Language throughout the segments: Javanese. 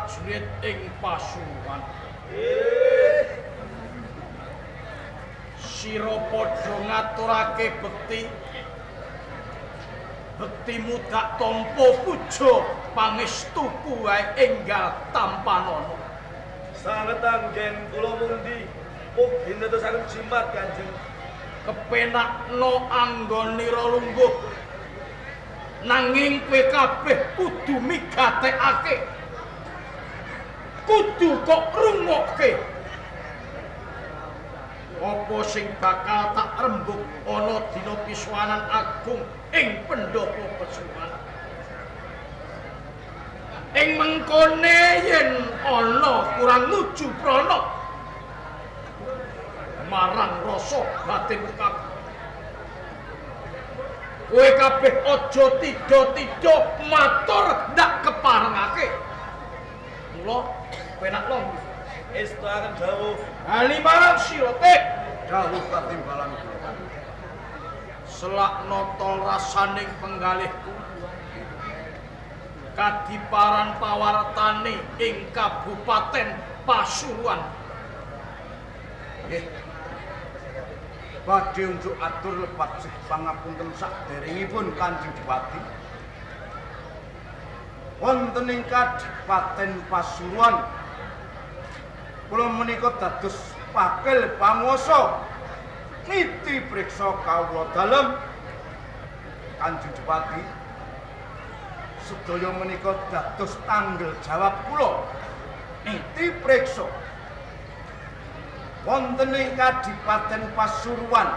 prajurit ing Pasuruan. Sira padha ngaturake bekti. Bektimu dak tampa puja pangestuku wae enggal tampanana. Sanget anggen kula mundi mugi netesaken jimat Kanjeng. Kepenakno anggonira lungguh. Nanging kowe kabeh kudu migatekake. Kudu kok rungokke. Apa sing bakal tak rembug ana dina pisuwanan agung ing pendopo Pasuruan. Ing mengkone yen ana kurang nuju prana marang rasa batin kabeh. Kowe kabeh aja tidha-tidha matur ndak keparengake. Mula penak long. Estu akan dawuh. Ali marang sira teh dawuh katimbalan kula. Selak nata rasaning penggalihku kadiparan pawartane ing Kabupaten Pasuruan. Nggih. Badhe unjuk atur lepat sih pangapunten saderengipun Kanjeng Dipati. Wonten ing Kadipaten Pasuruan kula menika dados pakil panguwasa niti priksa kawula dalem Kanjeng Dipati. Sedaya menika dados tanggel jawab kula niti priksa wonten ing Kadipaten Pasuruan.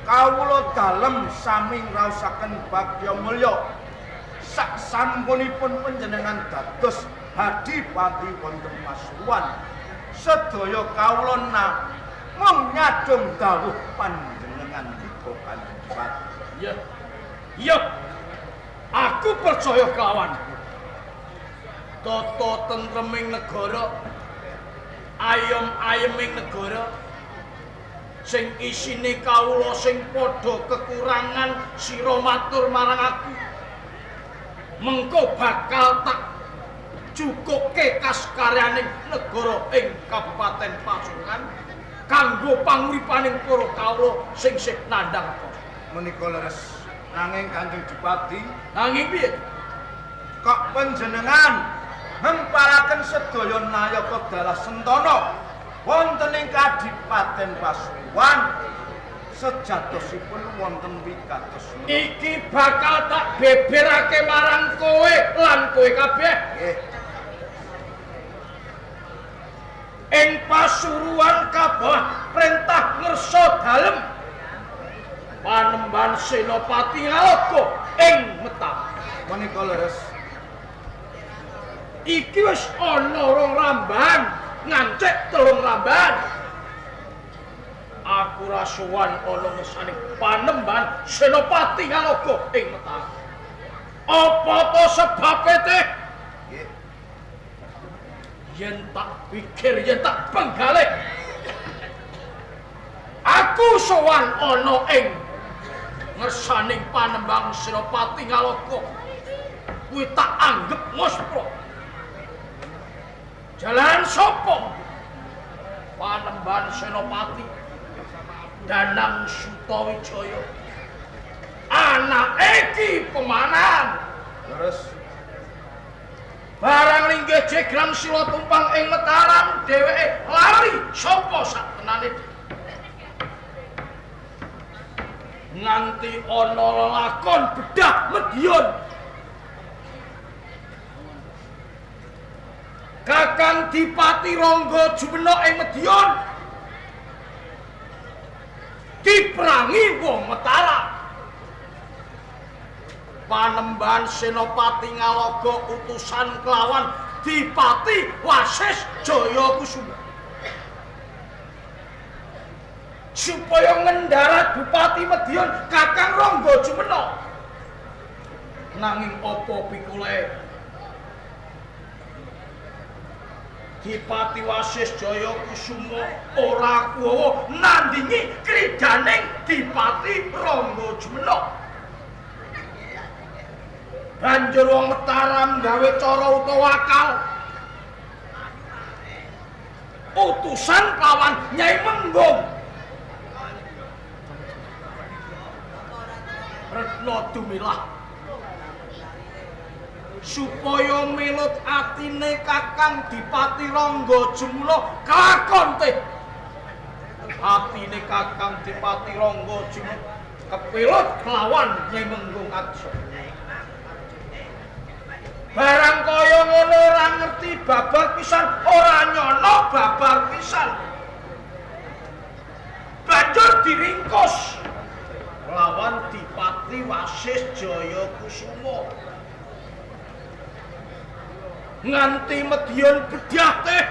Kawula dalem sami ngraosaken bagya mulya sak sampunipun panjenengan dados hadipati wonten Pasuruan. Sedaya kawula namung nyadong dawuh panjenengan tiba Kanjeng Dipati. Iya. Iya. Aku percaya kelawan. Tata tentreming negara, ayem-ayeming negara sing isine kawula sing padha kekurangan sira matur marang aku. Mengko bakal tak cukuke kaskaryaning negara ing Kabupaten Pasuruan kanggo panguripaning para kawula sing sih nandhang rekoso. Menika leres. Nanging Kanjeng Dipati, nanging piye? Kok panjenengan ngemparaken sedaya nayaka dalah sentana wonten ing Kadipaten Pasuruan sejatosipun wonten wigatos menapa? Iki bakal tak beberake marang kowe lan kowe kabeh. Nggih. Ing Pasuruan kabeh perintah ngersa dalem Panembahan Senopati Ngaloga ing Metaram. Menika leres. Iki wis ana rong ramban, ngancik telung ramban. Aku ra sowan ana ngersane Panembahan Senopati Ngaloga ing Metaram. Apa to sebabe teh? Nggih. Yen tak pikir, yen tak penggalih, aku sowan ana ing ngersaning Panembahan Senopati Ngaloga kuwi tak anggep muspro. Jalan sapa? Panembahan Senopati Danang Sutawijaya, anake Ki Pemanan. Terus barang linggih jegram sila tumpang ing Mataram dheweke lari sapa sak tenane nganti ana lelakon bedah Medion. Kakang Dipati Rangga Jumena ing Medion diperangi wong Mataram. Panembahan Senopati Ngaloga utusan kelawan Dipati Wasis Jayakusuma supaya ngendarat Bupati Medion Kakang Rangga Jumena. Nanging apa pikule Dipati Wasis Jayakusuma ora kuwawa nandingi kridaning Dipati Rangga Jumena. Banjur wong Mataram gawe cara utawa akal Utusan lawan Nyai Menggung. Retno Dumilah supaya melut atine Kakang Dipati Rangga Jumuna kelakon teh. Atine Kakang Dipati Rangga Jumuna kepilut kelawan Nyai Menggung Aksa. Barang kaya ngono ora ngerti babar pisan, ora nyono babar pisan. Banjur diringkus lawan Dipati Wasis Jaya Kusuma. Nganti Medion bedah teh.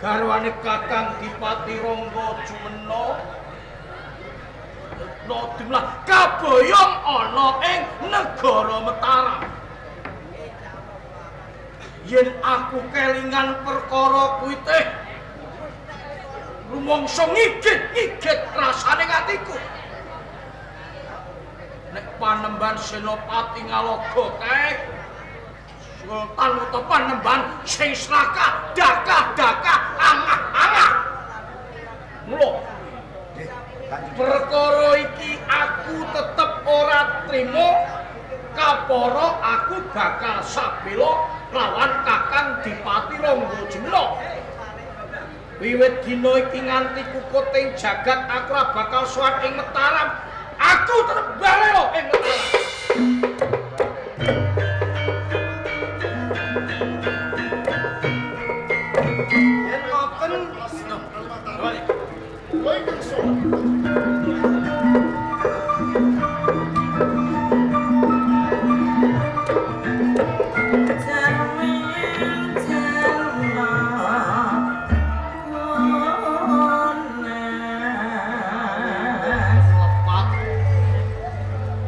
Garwane Kakang Dipati Rangga Jumena Retno Dumilah kaboyong ana ing negara Mataram. Yen aku kelingan perkara kuwi teh rumangsa ngigit-ngigit rasane atiku. Nek Panembahan Senopati Ngaloga kae Sultan utawa Panembahan sing srakah dakah-dakah angah-angah. Mula perkara iki aku tetep ora trima, kapara aku bakal sabela lawan Kakang Dipati Rangga Jumena. Wiwit dina iki nganti kukuting jagat aku ora bakal sowan ing Mataram. Aku tetep balelo ing Mataram. Yen ngoten Kula ingkang sowan. Lepat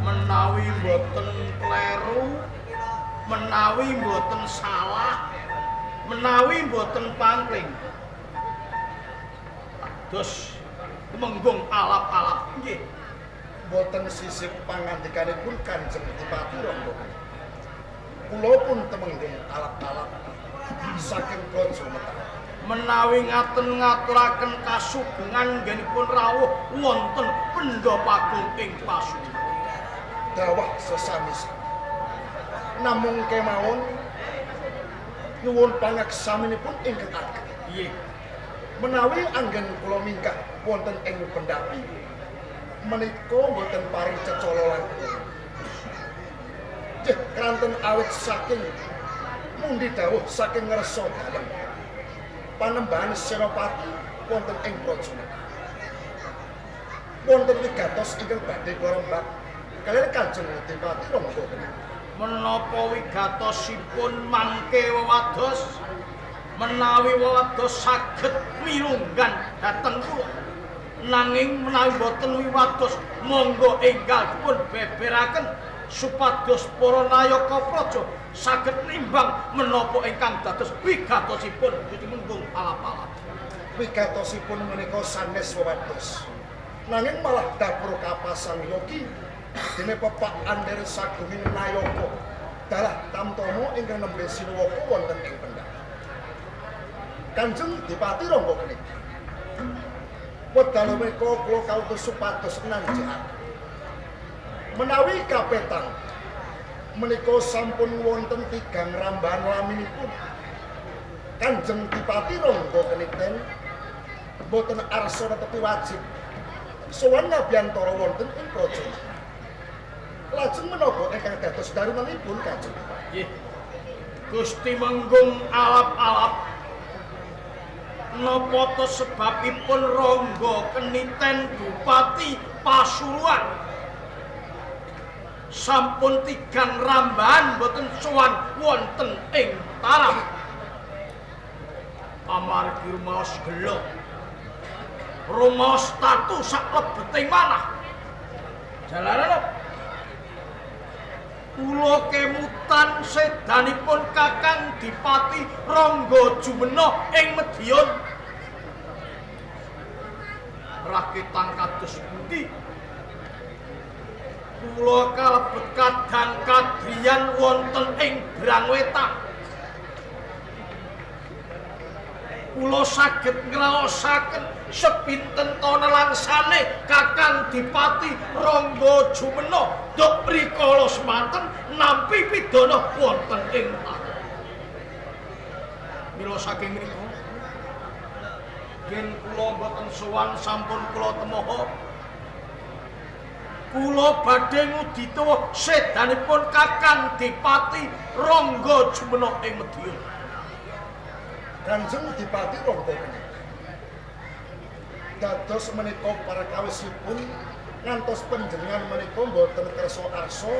menawi mboten kleru, menawi mboten salah, menawi mboten pangling. Terus Tumenggung alap-alap nggih. Mboten sisip pangandikanipun Kanjeng Dipati Rangga. Kula pun temenggung alap-alap saking Praja Mataram. Menawi ngaten ngaturaken kasugengan nggenipun rawuh wonten Pendhapagung ing Pasuruan. Dawah sesami-sami. Namung kemawon nyuwun pangaksaminipun ingkang ageng. Nggih. Menawi anggen kula minggah wonten ing pendhapi menika mboten paring cecala langkung. Nggih kranten awit saking mundi dawuh saking ngersa dalem Panembahan Senopati wonten ing Praja Mataram. Wonten wigatos ingkang badhe kula rembag kaliyan Kanjeng Dipati Rangga menika. Menapa wigatosipun mangke wewados? Menawi wewados saged mirunggan dhateng kula. Nanging menawi boten wiwados monggo enggal dipun beberaken supados para nayaka praja saged nimbang menapa ingkang dados wigatosipun Gusti Menggung alap-alap. Wigatosipun menika sanes wewados. Nanging malah dapur kapasang yogi dene pepak ander sagunging nayaka dalah tamtama ingkang nembe sinuwaka wonten ing pendhapi. Kanjeng Dipati Rangga menika. Wedal menika kula kautus supados nanjakaken. Menawi kapetang menika sampun wonten tigang rambahan laminipun. Kanjeng Dipati Rangga Keniten mboten arsa netepi wajib sowan ngabiyantara wonten ing praja. Lajeng menapa ingkang dados darunanipun Kanjeng Dipati? Nggih. Gusti Menggung alap-alap napa to sebabipun Rangga Keniten Bupati Pasuruan sampun tigang rambahan mboten sowan wonten ing Mataram? Amargi rumaos gelo, rumaos tatu saklebeting manah. Jalaran kula kemutan sedanipun Kakang Dipati Rangga Jumena ing Medion. Raketang kados pundi? Kula kalebet kadang kadriyan wonten ing Brangwetan. Kula saged ngraosaken sepinten tona langsane Kakang Dipati Rangga Jumena duk rikala semanten nampi pidana wonten ing Mataram. Mila saking menika yen kula mboten sowan sampun kula temoho, kula badhe ngudita sedanipun Kakang Dipati Rangga Jumena ing Madiun. Kanjeng Dipati Rangga Keniten dados menika perkawisipun ngantos panjenengan menika mboten kersa arsa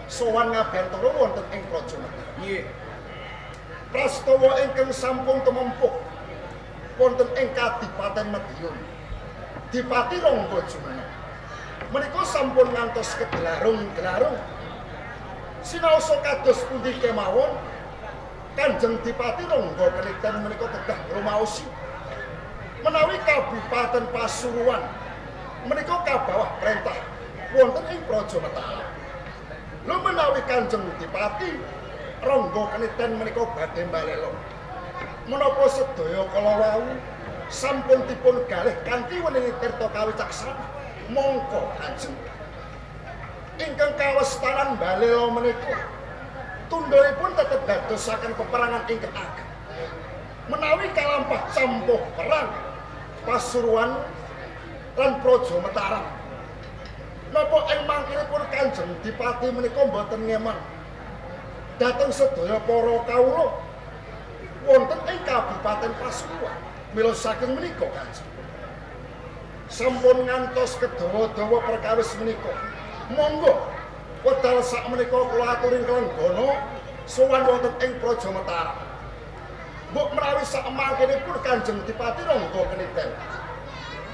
sowan ngabiyantara wonten ing Praja Mataram. Nggih. Prastawa ingkang sampun tumempuh wonten ing Kadipaten Madiun, Dipati Rangga Jumena menika sampun ngantos kedelarung-delarung. Sinaosa kados pundi kemawon Kanjeng Dipati Rangga Keniten menika kedah ngrumaosi menawi Kabupaten Pasuruan menika kabawah perintah wonten ing Praja Mataram. Lho menawi Kanjeng Dipati Rangga Keniten menika badhe mbalela, menapa sedaya kala wau sampun dipun galih kanthi weningi tirta kawicaksanan. Mongko Kanjeng ingkang kawestanan mbalela menika tundhonipun tetep dadosaken peperangan ingkang ageng. Menawi kalampah campuh perang Pasuruan lan Praja Mataram, napa ing mangkinipun Kanjeng Dipati menika mboten ngeman dhateng sedaya para kawula wonten ing Kabupaten Pasuruan? Mila saking menika Kanjeng sampun ngantos kedawa-dawa perkawis menika. Monggo wedal sak menika kula aturi lenggana sowan wonten ing Praja Mataram. Mbok menawi sak mangkinipun Kanjeng Dipati Rangga Keniten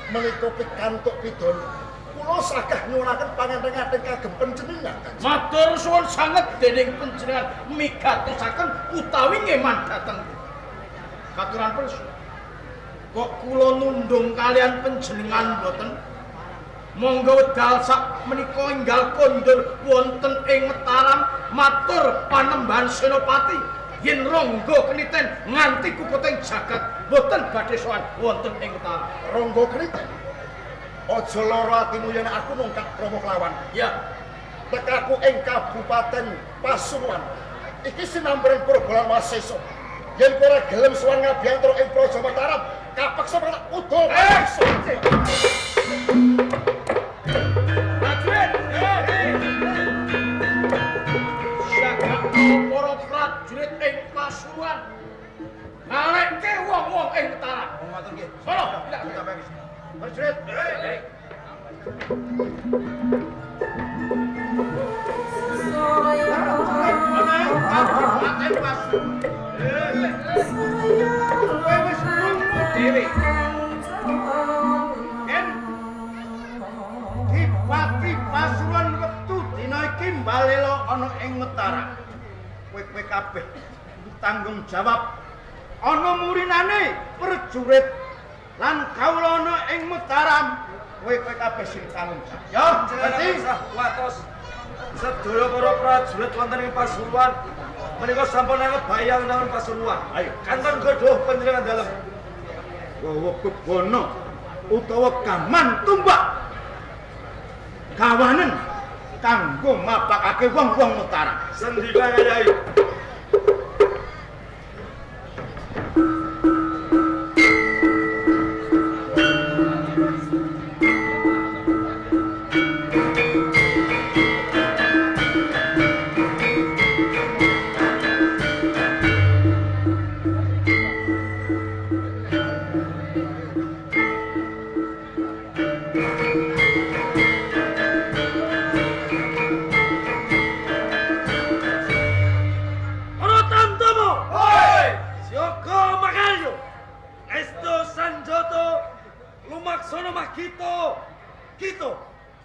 menika pikantuk pidana, kula saged nyuwunaken panganten-anten kagem panjenengan Kanjeng. Matur suwun sanget dening panjenengan migatosaken utawi ngeman dhateng. Katuran prisa. Kok kula nundung kalian panjenengan mboten? Monggo wedal sak menika enggal kondur wonten ing Mataram matur panembahan Senopati yen Rangga Keniten nganti kukuting jagat mboten badhe sowan wonten ing Mataram. Rangga Keniten, aja lara atimu yen aku mung kakrama kelawan. Ya, tekaku ing Kabupaten Pasuruan iki sinampreng Purba lan Wasesa. Yen kowe ora gelem sowan ngabiyantara ing Praja Mataram, kapeksa tak udo. Prajurit, siagakno para prajurit ing Pasuruan ngalekke wong-wong ing Mataram. Ngoten nggih. Sono, Prajurit. Kabupaten Pasuruan. Kowe wis krungu dhewe. Yen Dipati Pasuruan wektu dina iki mbalela ana ing Mataram. Kowe-kowe kabeh tanggung jawab ana murinane prajurit lan kawula ana ing Mataram. Kowe-kowe kabeh sing tanggung jawab. Ya, ngerti? Watos sedaya para prajurit wonten ing Pasuruan menika sampun bayang nang Pasuruan. Ayo, kanton godhoh panjenengan dalem. Gawa bebana utawa gaman tumbak gawanen kanggo mapakake wong-wong Mataram. Sendika Kyai. Gito,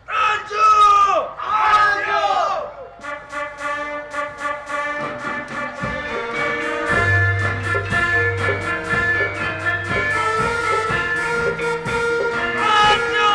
Tanjo! Tanjo! Tanjo! Tanjo!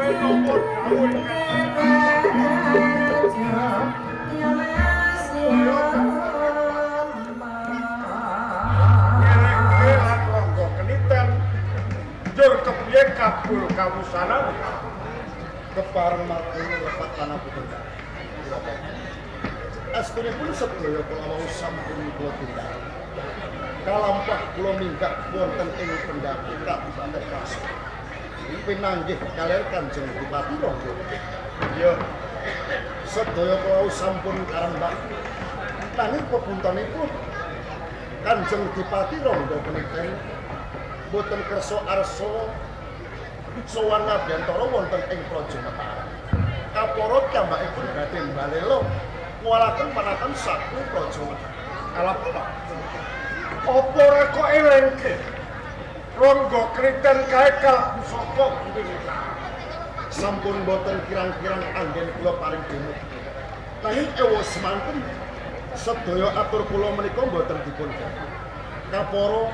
Kowe nampa dawuh Ngelengke lan Rangga Keniten. Njur kepiye kabul kawusanan? Kepareng martini lepat tanah putra. Astunipun sedaya kula wau sampun kula tindak. Kalampah kula minggah wonten ing pendhapi Kadipaten Pasuruan. Pinanggih kaliyan Kanjeng Dipati Rangga. Iya. Sedaya kula wau sampun karembak. Nanging pepuntenipun Kanjeng Dipati Rangga Keniten boten kersa arsa sowan ngabiyantara wonten ing Praja Mataram. Kapara piyambakipun badhe mbalela ngwalaken panatan saking Praja Mataram. Alap apa? Apa ora kok elengke? Rangga Keniten kae kalebu saka Bumi Mataram. Sampun boten kirang-kirang anggen kula paring demut. Nanging ewa semanten sedaya atur kula menika boten dipun ganggu. Kapara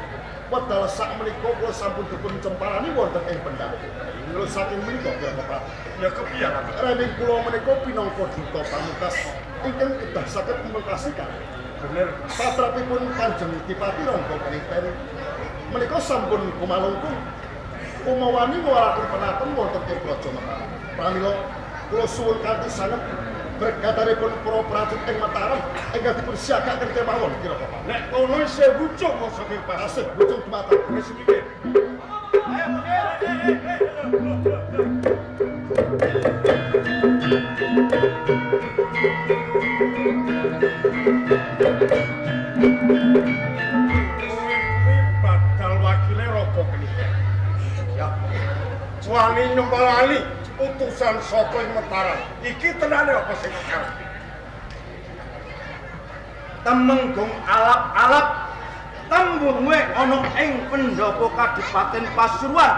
wedal sak menika kula sampun dipun cemparani wonten ing pendhapi. Lho saking menika kula kepat. Ya kepiye Rangga? Reming kula menika pinangka duta pamungkas ingkang kedah saged mungkasikan. Bener. Patrapipun Kanjeng Dipati Rangga Keniten menika sampun kumalungkung kumawani ngwalaken penaten wonten ing Praja Mataram. Pramila kula suwun kanthi sanget bergatanipun para prajurit ing Mataram ingkang dipun siagaken kemawon kira Bapak. Nek kono isih wucung masa kipas. Asih wucung dumateng. Wis mikir. Kowe kuwi badal wakile Raga Keniten. Ya. Wani nyempalani utusan saka ing Mataram. Iki tenane apa sing karepe? Temenggung alap-alap tembunge ana ing pendhapa Kadipaten Pasuruan.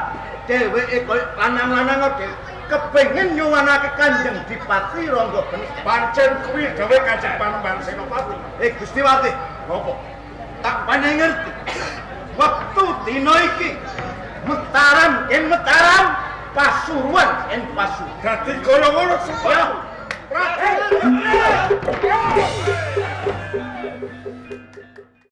Dheweke koyo lanang-lanang dhewe kepengin nyuwanake Kanjeng Dipati Rangga Keniten. Pancen kuwi dhewe Kanjeng Panembahan Senopati. Gusti Watih, Apa? Tak panen ngerti. Wektu dina iki Mataram yen Mataram, Pasuruan yen Pasuruan. Dadi kaya ngono sebab. Raden.